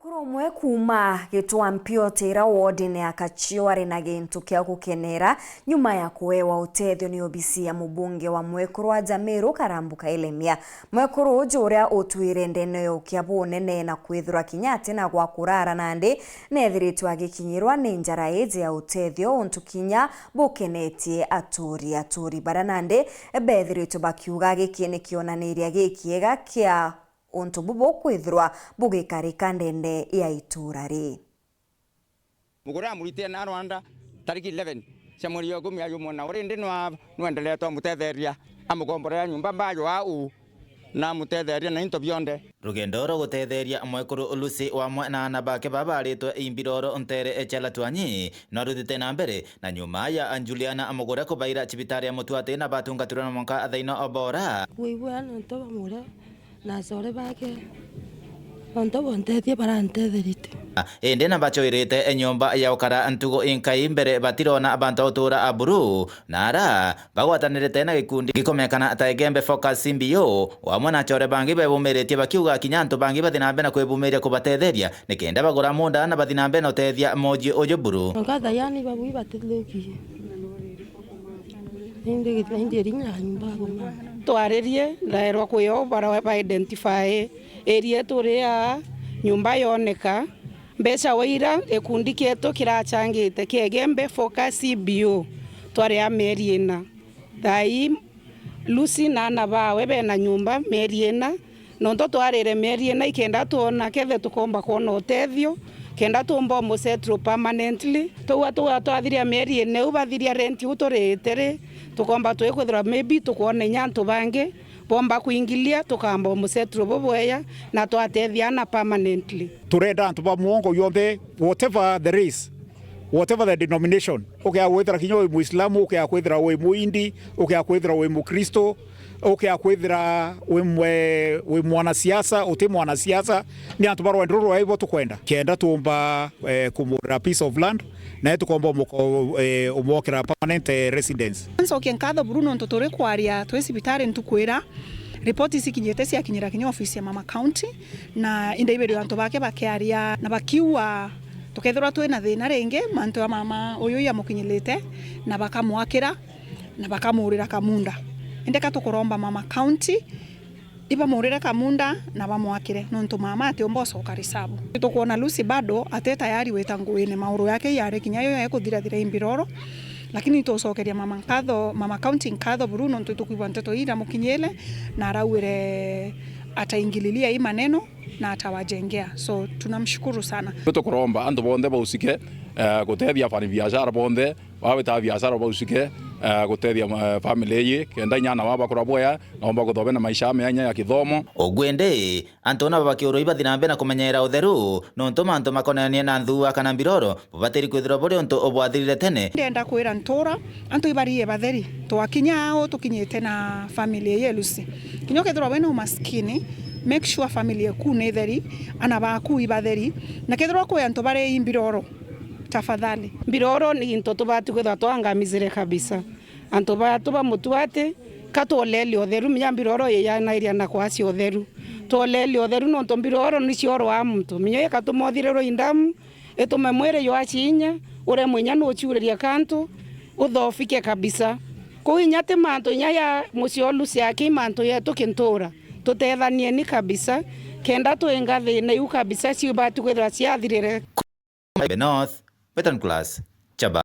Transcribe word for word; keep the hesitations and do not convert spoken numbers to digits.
Mwekuru umwe kuuma Gitwampi Otira wodine ya Kachio ari na gintu kia gukenera nyuma ya kuewa utethio ni obisi ya mubunge wa mwekuru wa Jamiru Karambu Kailemia. Mwekuru uju uria utwire ndene ya ukia bunene na kwithirwa kinya ati na gwa kurara nandi, neethiritwe agikinyirwa ni njara iji ya utethio, untu kinya bukenetie aturi. Aturi baria nandi beethiritwe bakiuga giki ni kionaniria gikiega kia untu bubu kwithirwa bugikarika ndende ya itura ri. Mugure amuritie na Rwanda tariki eleven cia mweri wa ikumi ayumwona uri ndi nwa nwendelee twamutetheria amukomborera nyumba mbayo au na amutetheria na into bionde. Rugendo rwa gutetheria mwekuru Lucy wamwe na ana bake babaritwe imbiroro ntere cia Latuanyi no ruthite na mbere, na nyuma ya Juliana Mugure kubaira cibitari ya Mutwati na batungatirwe na mwanka thaino bora. Kuigua nontu bamure na acore bake, nontu bontethie barantetheritie. Indi na bachoirite nyomba ya ukara ntugo inkai mbere batirona bantu a utura a buru, na ara bagwatanirite na gikundi gikomekana ta Egembe Focus C B O, wamwe na acore bangi bebumiritie bakiuga kinya antu bangi bathi na mbere na kwibumiria kubatetheria nikenda bagura munda na bathi na mbere na utethia moji uju buru. Ngatha yani babui batithukie. Indi, indi rinya nyumba agoma. Twaririe, ndaerwa kwi o bara ba identify area turi aa, nyumba yoneka. Mbeca waira gikundi kietu kirachangite kia Egembe Focus C B O, twari a mieri ina. Thaa ii Lucy na ana bawe bena nyumba mieri ina, nontu twarire mieri ina ikenda twona kethe tukomba kwona utethio, kenda tumba umusettle permanently. Tugwa tugwa twathiria mieri ina iu bathiria rent iu turiite ri, tukomba twikwithirwa maybe tukwona inya antu bangi bomba kwingilia, tukamba umusettle bubweya na twatethia ana permanently. Turenda antu ba muongo yonthe, whatever the race, whatever the denomination, ukea kwithira kinya wi Muislamu, ukea kwithira wi Muhindi, ukea kwithira wi Mukristo, ukea kwithira wi mwe-, wi mwanasiasa, uti mwanasiasa, ni antu ba rwendo rurwa ibo tukwenda. Kenda tumba, eh, kumurira piece of land, nae tukomba umuko-, eh, umwokera permanent, eh, residence. Ncokie nkatho buru nontu turi kwaria twi cibitari ntuku ira ripoti icikinyite ciakinyira kinya ofisi ya Mama County, na indi ibiri antu bake bakiaria na bakiua tukethirwa twina thina ringi, mantu ya mama uyu yamukinyirite na bakamwakira na bakamurira kamunda. Indi ka tukuromba Mama County ibamurire kamunda na bamwakire, nontu mama atiumba ucoka risabu. Tukwona Lucy bado ati tayari wita nguine, mauru yake yari kinya yo ya kuthirathira imbiroro, lakini tucokeria mama nkatho, Mama County nkatho buru, nontu tukwigua nteto ii iramukinyire na arauire ataingililia hii maneno na atawajengea. So, tunamshukuru sana. Tukuromba antu bonthe bausike, eh, gutethia afanya biashara bonthe, bawita biashara baucike, eh, gutethia, eh, family iyi, kenda inya ana baba bakura bwea, nomba kuthobe na maisha meanya ya kithomo. Ugwende, antu nabo bakiurwa ibathi na mbere na kumenyera utheru, nontu mantu makonania na nthuwa kana mbiroro, bubatiri kwithirwa buri untu ubwathirire tene. Ndenda kwira ntura, antu ibarie batheri, twakinya au tukinyite na family ya Lucy. Kinya ukethirwa wina umaskini, make sure family yaku ni theri, ana baku ibatheri, na kethirwa kwi antu bari imbiroro, tafadhali. Mbiroro ni into tubati kwithirwa twangamizire kabisa. Antu batu ba Mutwati, ka twoleli utheru, minya mbiroro iyanairia na kwacia utheru. Twoleli utheru nontu mbiroro ni ciorwaa muntu. Minya ikatuma uthirirwa indamu, itume mwiri jwacia inya, uremwe inya nuciuriria kantu, uthofike kabisa. Kuu inya ti mantu inya ya mucii o Lucy aki mantu yetu kintura. Tutethanieni kabisa, kenda twinga thina iu kabisa, ciubati kwithirwa ciathirire. North, Western Class, Chaba.